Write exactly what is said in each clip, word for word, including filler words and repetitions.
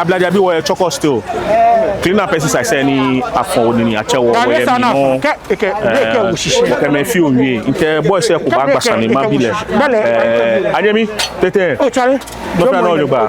Blajabi, wɔyɛ Chorkor still. Clean up exercise ni afɔ ni atsɛ wɔ, wɔyɛ mli nɔ. Kɛ, kɛ, kɛ, kɛ, wɔkɛ mɛi fioo wie. Ntɛ boys lɛ, kɛ baagbasa ni mabi lɛ. Ɛɛ, anyɛmi, tete. Nɔ fɛɛ nɔ jogbaŋŋ.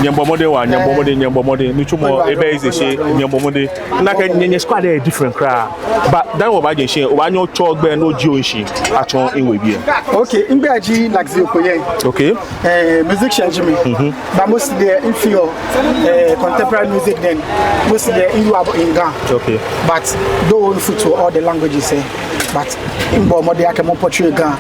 Nyɛbɔ mɔdɛŋ waa, nyɛbɔ mɔdɛŋ, nyɛbɔ mɔdɛŋ. Nitsumɔ, ebɛ easy shi, nyɛbɔ mɔdɛŋ. Nakai nyɛ, nyɛ squad lɛ different kwraa. But dani wɔbaaje shishi, obaanyɛ otsɔɔ ogbɛi ni oji ohe shi atsɔɔ miwebii lɛ. Okay, migbɛi ji Laxi Okoye. Okay. Eh, musician ji mi. But mostly, eh, mifeɔ, eh, contemporary music then. Mostly, eh, miyɔɔ abɔ in Ga. Okay. But though mifootɔ all the languages, eh, but mibɔ mɔdɛŋ akɛ mɔ portray Ga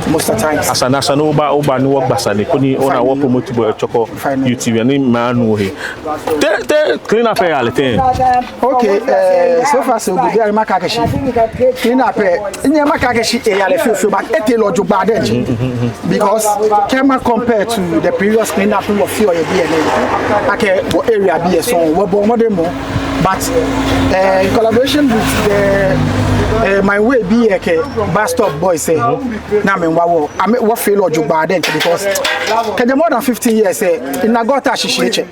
most of the times. Esa ni, esa ni oba, oba ni wɔgba sane koni ona wɔ promote bo Chorkor youth lɛ ni mɛi anu ohe. Te, te clean up lɛ yaa lɛ tɛŋŋ? Okay, eh, so far so good. Bianɛ makɛɛ akɛ shi clean up lɛ, minyɛŋ makɛɛ akɛ shi eyaa lɛ fioo fioo, but etee lɛ jogbaŋŋ diɛŋtsɛ. Because kɛ ma compare to the previous clean up ni wɔfeɔ yɛ biɛ nɛɛ, akɛ wɔ area bii lɛ sɔŋŋ, wɔbɔ mɔdɛŋ moŋ. But, eh, in collaboration with the, eh, My Way bii lɛ kɛ Bus Stop boys lɛ, ni amɛwa wɔ, amɛ, wɔfee lɛ jogbaŋŋ diɛŋtsɛ because kɛjɛ more than fifteen years lɛ, mina gutter shishi etsɛ.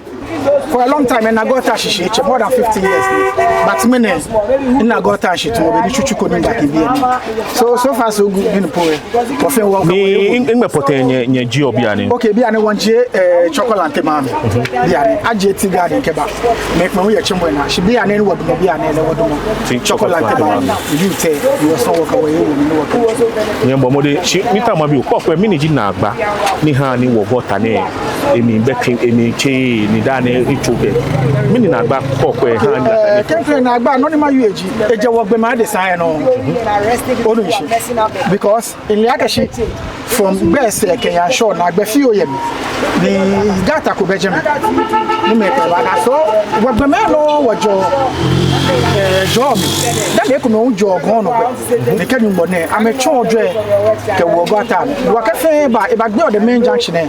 For a long time, mina gutter shishi etsɛ, more than fifteen years. But ŋmɛnɛ, mina gutter shishi tamɔ bɔ ni tsutsu ko ni miba kɛ biɛ nɛɛ. So, so far so good, mɛni po lɛ. Wɔfɛɛ wɔ. Ni, wɔkɛ wɔ. Nɛgbɛ pɔtɛɛ nyɛ, nyɛjeɔ bianɛ? Okay, bianɛ wɔmiijie, eh, Chorkor Lantemame. Bianɛ, ajie Tea Garden kɛba. Mɛi kpɛŋ yɛ Chorkor naa. Shi bianɛ ni wɔdamɔ bianɛ lɛ wɔdamɔ Chorkor Lantemame. Youth lɛ, wɔsɔŋŋ wɔkɛ wɔhe wo mli ni wɔkɛ. Nyɛbɔ mɔdɛŋ, shi mitao mabi o, kɔkɔɔkɔ mɛni ji naagba ni haa ni wɔ gutter nɛɛ, emli bɛ clean, emli tsɛ, ni daa nɛɛ ni tso bɛ. Mɛni naagba kɔkɔɔkɔ haa ni? Eh, klɛŋklɛŋ naagba, nɔ ni mawie ji, ejɛ wɔgbɔmɛi adesai anɔ. Onu shishi. Because mile akɛ shi from gbɛ sɛɛ kɛya shore naagbee fioo yɛ mli. Ni gutter ko bɛ jɛmɛ. Ni mɛi kpɛŋ baa naa. So, wɔgbɔmɛi nɔ wɔjɔɔ, eh, jɔɔ mli. Dani ekomɛi hu jɔɔ gɔŋ nɔ gbɛ. Ni kɛ Nyɔŋmɔ nɛɛ, amɛtsɔɔ jɔɔ kɛwo gutter mli. Wɔkɛ fɛɛ ba, ebagbe on the main junction lɛ.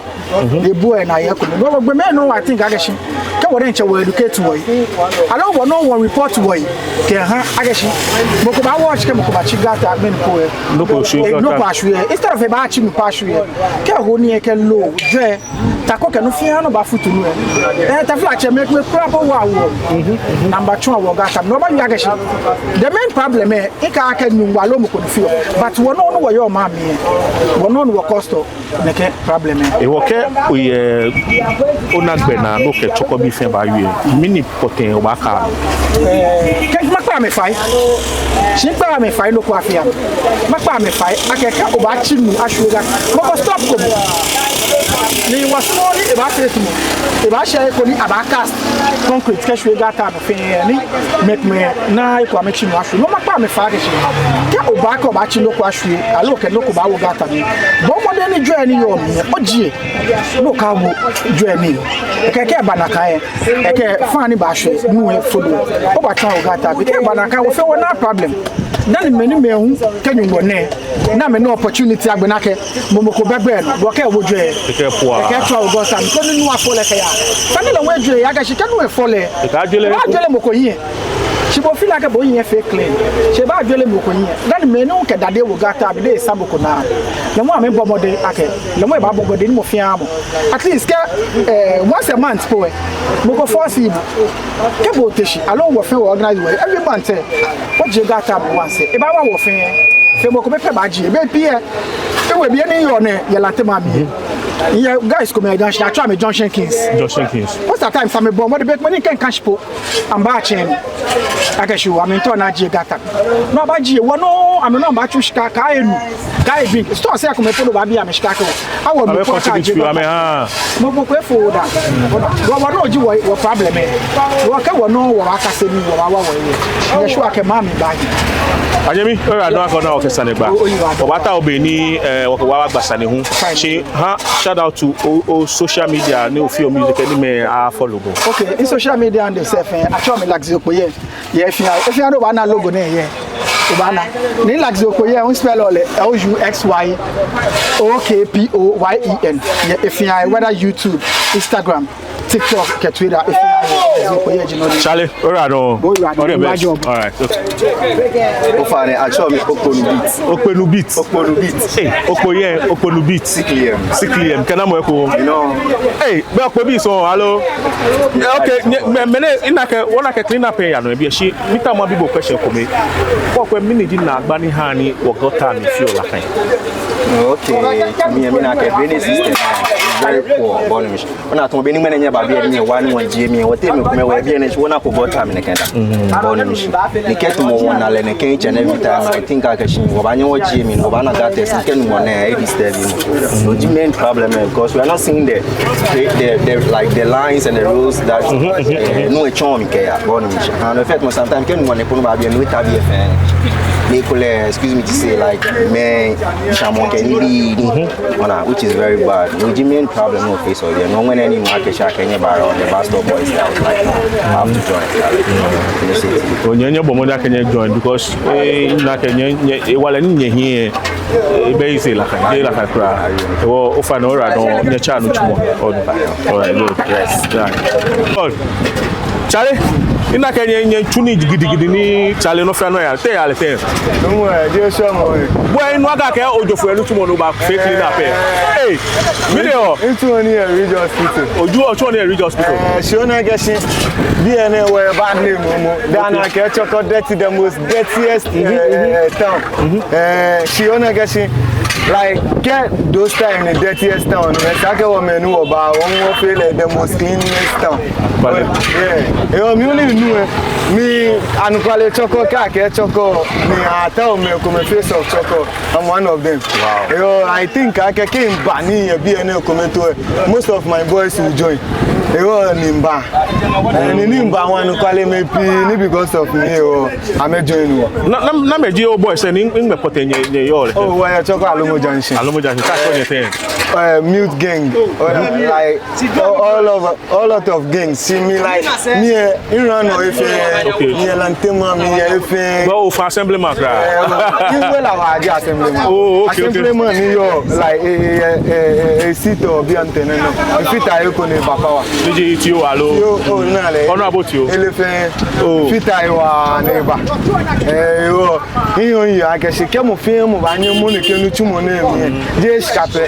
Ebu lɛ naa yɛ ekomɛi. Wɔgbɔmɛi nɔ wɔ think akɛ shi kɛ wɔ diɛŋtsɛ wɔ educate wɔhe, aloo wɔ nɔŋŋ wɔ report wɔhe kɛha akɛ shi mɔ ko ba watch kɛ mɔ ko batsi gutter mli nɔ ko lɛ. Nɔ ko ashwie. Eh, nɔ ko ashwie. Instead of ebatsi nu pɛ ashwie, kɛ eho nii lɛ kɛ loo, jwɛi, tako kɛ nɔ fɛɛ nɔ baafutu nu lɛ. Eh, taflatsɛ, mɛi, mɛi kwraa po wa wɔ. Ni amɛbatsɔɔ wɔ gutter mli. Ni wɔbawie akɛ shi the main problem lɛ, ekã akɛ Nyɔŋmɔ aloo mɔ ko ni feɔ. But wɔ nɔŋŋ ni wɔyɔɔ maŋ mli lɛ, wɔ nɔŋŋ ni wɔ cause nɛkɛ problem lɛ. Ehewɔ kɛ oyɛ, ona gbɛ naa ni okɛ Chorkor bii fɛɛ baawie, mɛni pɔtɛɛ obaakɛɛ? Eh, kɛ makpa amɛ fai. Shi mikpaaa amɛ fai nɔ ko afee amɛ. Makpa amɛ fai akɛ kɛ obaatsi nu ashwie gutter, mɔ ko stop ko mɔ. Ni wɔsumɔɔɔ ni ebaafee tamɔ, ebaashɛ he ko ni abaa cast concrete kɛshwie gutter lɛ nɔ fɛɛ ni mɛi, mɛi naa he ko amɛtsi nu ashwie. No makpa amɛ fai akɛ shi kɛ oba kɛ obaatsi nɔ ko ashwie, aloo kɛ nɔ ko baawo gutter mli, bɔ mɔdɛŋ ni jwɛi ni yɔɔ mli lɛ, ojie. Ni okawo jwɛi mli. Ekɛ, kɛ eba nakai lɛ, ekɛ fan ni baashwie nu lɛ folo. Obaatsɔ awo gutter mli. Kɛ eba nakai lɛ, wɔfɛɛ wɔnaa problem. Dani mɛi ni mɛi hu kɛ Nyɔŋmɔ nɛɛ, ni amɛna opportunity agbɛnɛ akɛ mɔ ko bɛ gbɛ nɔ, bɔ kɛ wo jwɛi. Ekɛ pua. Ekɛ tsɔ awo gutter mli. Koni nu afɔ lɛ kɛya. Sani lɛ hu ejwɛi akɛ shi kɛ nu lɛ fɔ lɛ, ekaajwere. Ekaajwere mɔ ko hiɛ. Shi bo feel akɛ bo hiɛ fee clean. Shi ebaajwere mɔ ko hiɛ. Dani mɛi ni hu kɛ dade wo gutter mli, ni esa mɔ ko naa. Lɛ hu amɛbɔ mɔdɛŋ akɛ lɛ hu ebaabɔ mɔdɛŋ ni mɔ fɛɛ mɔ. At least kɛ, eh, once a month po lɛ, mɔ ko force bo. Kɛ bo ote shi, aloo wɔfɛɛ wɔ organize wɔhe. Every month lɛ, wɔjie gutter mli once lɛ, ebaawa wɔfɛɛ. Fɛɛ mɔ ko pɛ pɛ baajie. Bei pii lɛ, ewe biɛ ni yɔɔ nɛɛ, yɛ Lantemame lɛ, yɛ guys komɛi yɛ junction, atsɛɔ amɛ Junction Kings. Junction Kings. Most of the times, amɛbɔ mɔdɛŋ bei komɛi ni kɛ nkashi po, amɛbaatsɛ mi akɛ shi oo, amɛmiitao ni ajie gutter. Ni abaajie, wɔ nɔŋŋ, amɛ nɔŋŋ baatsu shika, kɛ enu, kɛ drink. Stores lɛ komɛi po nɔ baabi amɛ shika akɛ oo, awo mɔ ko akajie gutter. Amɛ contribute amɛ, ah. Mɔ ko efooo daa. Wɔ, wɔ nɔŋŋ ji wɔ, wɔ problem lɛ. Wɔ kɛ wɔ nɔŋŋ wɔbaakase nii, wɔbaawa wɔhe. Nyɛ sure akɛ maŋ mli baahi. Anyɛmi, oyiwaladɔŋŋ akɛ ona wɔkɛ sane gba. Oyiwaladɔŋŋ. Wɔbaatao be ni, eh, wɔkɛ wɔ baagba sane hu. Fine. Shi ha shout out to o, o social media ni ofeɔ music ni mɛi afollow bo. Okay, in social media and yourself, eh, atsɛɔ mi Luxy Okpoyen. Yɛ he fɛɛ, he fɛɛ ni obaana logo nɛɛ yɛ, obaana. Ni Luxy Okpoyen, mi spell lɛ L U X Y O K P O Y E N. Yɛ he fɛɛ, whether YouTube, Instagram, TikTok kɛ Twitter, if you know, you pay, you know. Charlie, all right, no. All the best. All right. Okay. Ofainɛ, atsɛɔ mi Okponu Beat. Okponu Beat. Okponu Beat. Hey, Okpo yɛ, Okponu Beat. Sick Liam. Sick Liam. Kɛ namɔ eko? You know. Hey, bɛ Okpo Beat so, hello. Yeah, okay, mɛni, mina akɛ, wɔna akɛ clean up yɛ nɔ, ebi shi, miitao mabi bo question kome. Kɛ okwɛ mɛni ji naagba ni ha ni wɔ gutter mli feɔ nakai. Okay, to me, mina akɛ drainage system is very poor, bɔ ni mishi. Ona, tamɔ bɔ ni ŋmɛnɛ nyɛba biɛ ni nyɛwa ni wɔjie mli, wɔteŋ mɛi komɛi wɔ biɛ ni shi wɔnako gutter mli nɛkɛ daa. Bɔ ni mishi. Ni kɛ tamɔ wɔna lɛ nɛkɛ each and every time, I think akɛ shi wɔbaanyɛ wɔjie mli, wɔbaana gutters, ni kɛ nugbɔ nɛɛ, e disturb mɔ. No ji main problem, eh, because we are not seeing the, the, the, the, like, the lines and the rules that, eh, no etsɔɔ mli kɛya, bɔ ni mishi. And in fact, most sometimes, kɛ nugbɔ nɛɛ po ni oba biɛ, no etabi efee. Ni ekolɛ, excuse me to say, like, mɛi shamɔ kɛ nibii. Ona, which is very bad. No ji main problem ni wɔface yɛ biɛ. No ŋmɛnɛ ni makɛɛ akɛ nyɛba on the bus stop boys, like, have to join. Onyɛ, nyɛbɔ mɔdɛŋ akɛ nyɛjoin because, eh, nakai nyɛ, nyɛ, eh, hewalɛ ni nyɛhiɛ, eh, ebɛ easy nakai, jeee nakai kwraa. Wɔ, ofainɛ, ora dɔŋŋ, nyɛtsɛ nitsumɔ. All right, good. Yes. Right. Good. Charlie, mina akɛ nyɛ, nyɛtsu nii gidigidi ni Charlie nɔ fɛɛ nɔ yaa. Te yaa lɛ tɛŋŋ? Nuumo, eh, jeee sure mɔ, eh. Bɔ ni anu aka akɛ ojo fɔ nitsumɔ ni obafee clean up, eh. Hey, mi de o. Mitsuɔ nii yɛ Ridge Hospital. Oju, otsuɔ nii yɛ Ridge Hospital. Eh, shi ona akɛ shi, biɛ nɛɛ wɔ bad name momo. Dani akɛ Chorkor dirty, the most dirtiest, eh, eh, town. Eh, shi ona akɛ shi, like, kɛ those time ni dirtiest town, esa akɛ wɔmɛi ni wɔba, wɔ wɔfee lɛ the most cleanest town. But, yeah. Eh, mi only know, eh, mi anɔkwale Chorkor, kɛ akɛɛ Chorkor, mi a town mɛi komɛi face of Chorkor. I'm one of them. Wow. Yo, I think akɛ kɛ miba ni yɛ biɛ nɛɛ komɛi too, eh, most of my boys will join. Yo, ni miba. Eh, ni, ni miba wa anɔkwale mɛi pii ni because of me, yo, amɛjoin wɔ. Namɛi, namɛi ji o boys ni, ni mɛi pɔtɛɛ nyɛ, nyɛyɔɔ lɛ? Oh, wɔyɛ Chorkor Alomo Junction. Alomo Junction, ka ko nyɛ tɛŋŋ? Eh, Mute Gang. Oh, like, all, all over. A lot of gangs. See me like, mi yɛ, mi run away fɛɛ. Okay. Mi yɛ Lantema, mi yɛ fɛɛ. But ofa assemblyman kwraa. Eh, mi wɛ la wa di assemblyman. Oh, okay, okay. Assemblyman ni yɔɔ, like, eh, eh, eh, eh, eh, seat or be antenna no. Mifite he ko ni eba power. Ni ji T O aloo? T O, oh, naa lɛ. Honorable T O. Ele fɛɛ. Oh. Mifite he waa ni eba. Eh, yo. Iyo, iyo, akɛ shi kɛ mɔ fɛɛ mɔ baanyɛ amɔ nɛkɛ nitsumɔ nɛɛ mli. Jeee shika pɛ.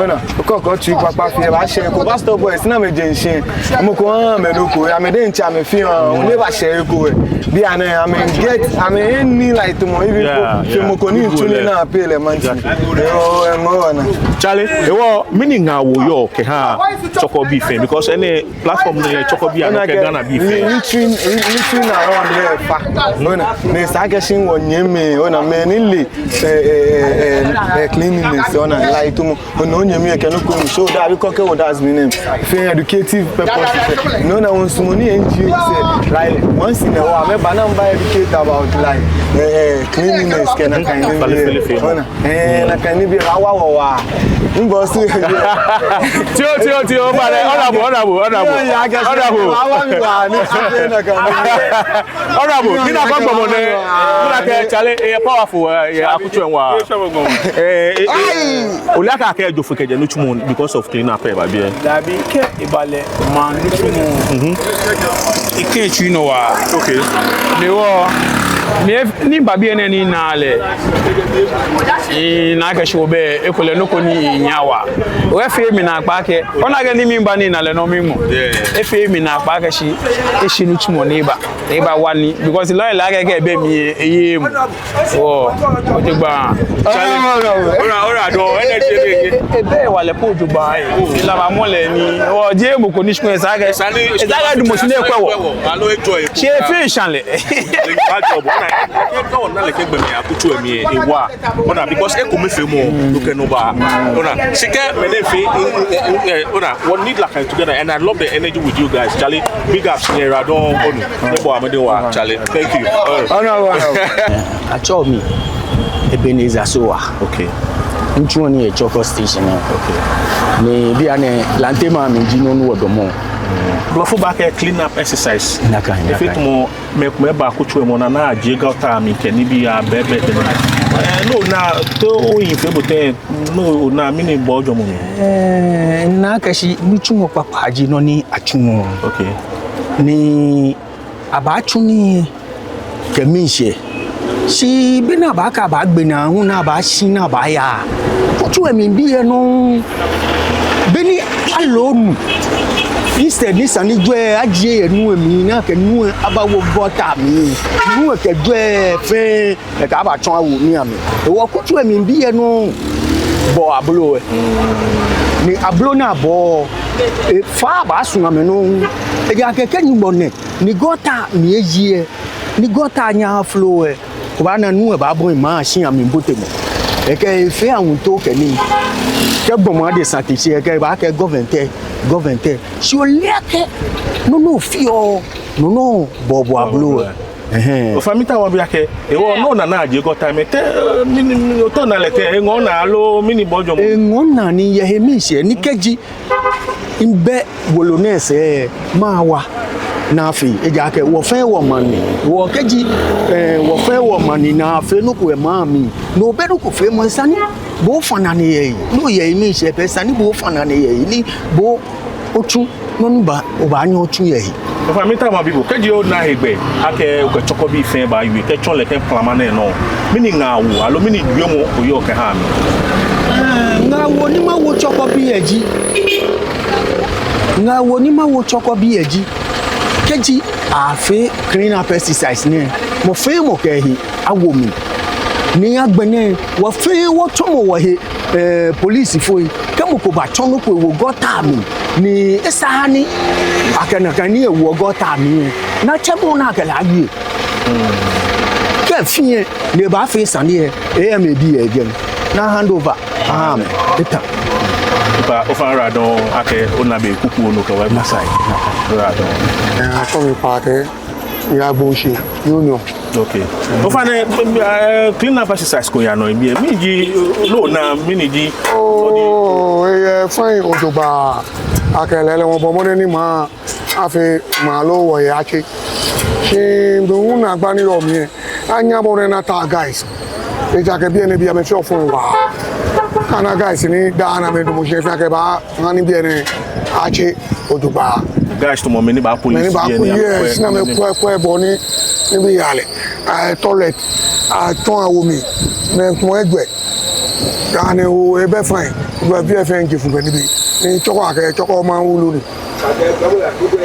Ona, kɔkɔ tsu kpakpa fɛɛ bashɛ he ko, bus stop boys ni amɛje shishi. Mɔ ko, ah, amɛ nɔ ko, amɛ diɛŋtsɛ amɛfee, ah, ni bashɛ he ko. Bianɛ, amɛ get, amɛnii like tamɔ, even ko, yeah, fee mɔ ko ni tsu ni na pay lɛ monthly. Exactly. Yoo, eh, mɔ wana. Charlie, hewɔ, mɛni ŋaawoo oyɔɔ kɛha Chorkor bii fɛɛ, because enɛ platform nɛɛ Chorkor bii anɔ kɛ Ghana bii fɛɛ. Littering, littering around here fa. Ona, ni esa akɛ shi wɔnyɛmimɛi, ona, mɛi ni le, eh, eh, eh, eh, cleanliness, ona, like tamɔ, ona, onyɛmi kɛ nɔ ko, so that we can, okay, what does mean? For educative purpose. No, na wɔsumɔɔ ni N G O sɛɛ, like, once in a while, amɛba ni amɛba educate about, like, eh, eh, cleanliness, kɛ nakai nii. Ona. Eh, nakai nibii awa wa wa. Mbo si. Tio, tio, tio, but, eh, honorable, honorable, honorable. Yeah, yeah, I guess. Honorable. Awa mi wa ni si nakai nibii. Honorable, mina akɛ gbɔmɔ nɛɛ, mina akɛ Charlie, eh, powerful, eh, eh, akutso waa. Eh, eh, eh. Ole akɛ ejo foi kɛjɛ nitsumɔ because of clean up eba biɛ. Dabi kɛ eba lɛ, maŋ nitsumɔ. Mhm. Ekɛ etsui nɔ waa. Okay. Ni wɔ, ni eba biɛ nɛɛ ni mina lɛ. Mina akɛ shi obɛ, ekolɛ nɔ ko ni mina waa. Efee mi naakpa akɛ, ona akɛ ni miba ni mina lɛ nɔ mimɔ. Yeah. Efee mi naakpa akɛ shi, eshi nitsumɔ ni eba. Eba wani, because lɔle lɛ akɛ kɛ ebɛ mli, eye mɔ. Oh, ojogbaŋŋ. Ora, ora, dɔŋŋ, energy, energy. Ebɛ hewalɛ po ojogbaŋŋ, eh. Ela ba mɔ lɛ ni, oh, jeee mɔ ko ni shikpɔŋ esa akɛ, esa akɛ edumɔ shi ni ekwɛ wɔ. Shi efee esha lɛ. Ona, because ekomefeemɔ, look at no ba. Ona, shi kɛ mɛni fee, ona, we need that kind together, and I love the energy with you guys. Charlie, big up, Sierra, don't own. Nebo amade wa, Charlie. Thank you. Honorable, honorable. Atsɛɔ mi Ebenezer Sowah. Okay. Mitsuɔ nii yɛ Chorkor station. Okay. Ni bianɛ Lantema mli ji nɔ ni wɔdamɔ. Blɔfo baakɛɛ clean up exercise. Nakai, nakai. Efee tamɔ mɛi komɛi ba akutso lɛ mli ni amɛjie gutter mli kɛ nibii abɛbɛ tɛŋŋ. Ɛɛ, no naa, te oyiŋ fee bo tɛŋŋ, no naa mɛni bɔ ojwɛŋmɔ mli? Ɛɛ, mina akɛ shi nitsumɔ kpakpa ji nɔ ni atsuɔ. Okay. Ni abaatsu nii kɛ miishɛɛ. Shi be ni abaakɛ abaagbe naa hu ni abaashi ni abaaya, kutsu lɛ mli bii lɛ nɔŋŋ. Be ni aloo nu, instead ni esa ni jwɛi lɛ ajie yɛ nu lɛ mli ni akɛ nu lɛ abawo gɔta mli, nu lɛ kɛ jwɛi lɛ fɛɛ lɛ kɛ abaatsɔ awo nii amli. Hewɔ kutsu lɛ mli bii lɛ nɔŋŋ bɔɔ ablo lɛ. Ni ablo ni abɔɔ lɛ, faa baasumɔ amɛ nɔŋŋ. Ejaakɛ kɛ Nyɔŋmɔ nɛ ni gɔta mli eji lɛ, ni gɔta nyɛɛɛ aflo lɛ, obaana nu lɛ baabɔi maŋ shia mli botemɔ. Ekɛ efee awuŋtoo kɛ nii. Kɛ gbɔmɔ adesa te shi lɛ, ekɛ baakɛɛ government, government. Shi ole akɛ nɔ ni ofeɔ, no nɔŋŋ bɔɔ bo ablo lɛ. Ɛhɛɛ. Ofainɛ, mitao mabi akɛ, hewɔ nɔ ni ona ni ajie gɔta mli, te, mɛni, mɛni, otao ona lɛ tɛŋŋ, eŋɔɔ naa aloo mɛni bɔ ojwɛŋmɔ? Eŋɔɔ naa ni yɛ he miishɛɛ ni kɛji mibɛ wolo nɛɛ sɛɛ, mawa ni afee, ejaakɛ wɔ fɛɛ wɔmaŋ ni. Hewɔ kɛji, ɛɛ, wɔ fɛɛ wɔmaŋ ni ni afee nɔ ko yɛ maŋ mli, ni obɛ nɔ ko feemɔ, esa ni bo ofã nane yɛ he. Ni oyɛ he miishɛɛ pɛ, esa ni bo ofã nane yɛ he, ni bo otsu nɔ ni baa, obaanyɛ otsu yɛ he. Ofainɛ, mitao mabi bo, kɛji ona hegbɛ akɛ okɛ Chorkor bii fɛɛ baawie, kɛ tsɔ lɛ kɛ plama nɛɛ nɔ, mɛni ŋaawoo aloo mɛni wiemɔ oyɔɔ kɛha amɛ? Ɛɛ, ŋaawoo ni mawo Chorkor bii lɛ ji, ŋaawoo ni mawo Chorkor bii lɛ ji, kɛji afee clean up exercise nɛɛ, mɔ fɛɛ mɔ kɛ ehe awo mli. Ni agbɛnɛ, wɔ fɛɛ wɔtsɔmɔ wɔhe, ɛɛ, polisifoi. Kɛ mɔ ko baatsɔ nɔ ko ewo gɔta mli, ni esaaa ni akɛ nakai nii ewo gɔta mli lɛ, ni atsɛ mɔ ni akɛ lɛ awie. Kɛ efee lɛ, ni ebaafee sane lɛ, eya amɛbii lɛ jɛi, ni a hand over aha amɛ. Eta. Ofainɛ, ofainɛ, oyiwaladɔŋŋ akɛ ona be kuku onu kɛ wɔ. Nakai, nakai. Oyiwaladɔŋŋ. Ɛɛ, akɔ mi kpa akɛ, Yagboshi Union. Okay. Ofainɛ, ɛɛ, clean up exercise ko yaa nɔ yɛ biɛ. Mɛni ji, no naa, mɛni ji? Oh, eyɛ fine jogbaŋŋ. Akɛ lɛɛlɛŋ wɔbɔ mɔdɛŋ ni maŋ afee maŋ loo wɔhe atse. Shi be hu naagba ni yɔɔ mli lɛ, anyɛ abɔ mɔdɛŋ ni ata guys. Ejaakɛ biɛ nɛɛ bii amɛfeɔ fɔŋ waa. Kɛ ana guys ni daa nɛɛ amɛdamɔ shi fɛɛ akɛ baa Ani biɛ nɛɛ atse jogbaŋŋ. Guys tamɔ mɛi ni baa police, mɛi ni baa biɛ nɛɛ, yes, ni amɛkwɛ, kwɛ bɔ ni, nibii yaa lɛ. Ɛɛ, toilet, ɛɛ, tɔŋ awo mli, mɛi tamɔ ejwɛ. Daa nɛɛ oo, ebɛ fine. Jogbaŋŋ biɛ fɛɛ ji fine nibii. Ni Chorkor akɛ, Chorkor maŋ wulu ni.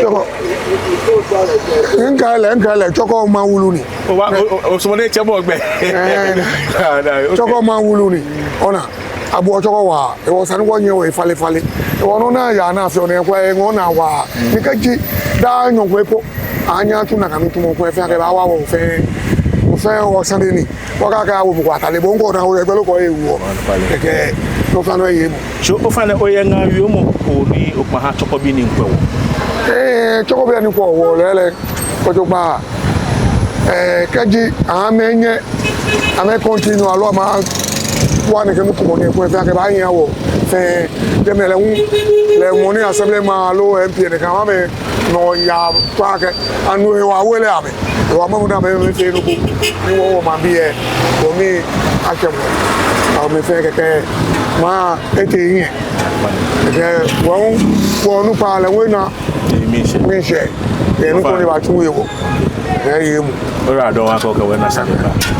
Chorkor. Ŋkɛɛ lɛ, ŋkɛɛ lɛ, Chorkor maŋ wulu ni. Oba, o, o, osumɔɔ ni otsɛ mɔ gbɛi. Ɛɛ. Chorkor maŋ wulu ni. Ona. Abuɔ Chorkor waa, hewɔ esa ni wɔnyiɛ wɔhe falefale. Hewɔ nɔ ni ayaa ni afeɔ nɛɛ, ekwɛ eŋɔɔ naa waa. Ni kɛji daa nyɔŋ ko eko, anyɛ atsu nakai nitsumɔ ko, efee akɛ baawa wɔ fɛɛ. Wɔ fɛɛ wɔsane ni. Wɔkakɛɛ awo mɔ ko atade, bo ŋkɔ na oyɛ gbɛ loko ewu. Kɛkɛ, no fa no ye mɔ. So, ofainɛ, oyɛ ŋaawoo mɔ ko ni okpaa ha Chorkor bii ni miikwɛ wɔ? Ɛɛ, Chorkor bii ni miikwɛ wɔ lɛɛlɛŋ. Kojogbaŋŋ, ɛɛ, kɛji amɛnyɛ, amɛ continue aloo amɛwa nɛkɛ nitsumɔ nɛɛ koni efee akɛ baanyiɛ wɔ fɛɛ. Jɛmɛ lɛ hu, lɛ mɔ ni assemblyman aloo MP nɛɛ kɛ amɛnɔ yaa kpa akɛ, anu ewa wele amɛ. Ewa mɔ mɔ ni amɛfee nɔ ko. Ni wɔ, wɔmaŋbii lɛ, wɔmii atsɛmɔ. Amɛfee kɛkɛ, maŋ etee hiɛ. Kɛkɛ, wɔ hu, wɔnukpa lɛ hu ena. Miishɛɛ. Miishɛɛ. Yɛ nɔ ko ni baatsu yɛ wɔ. Kɛ ye mɔ. Oyiwaladɔŋŋ akɛ okɛ wɔ na sane ba.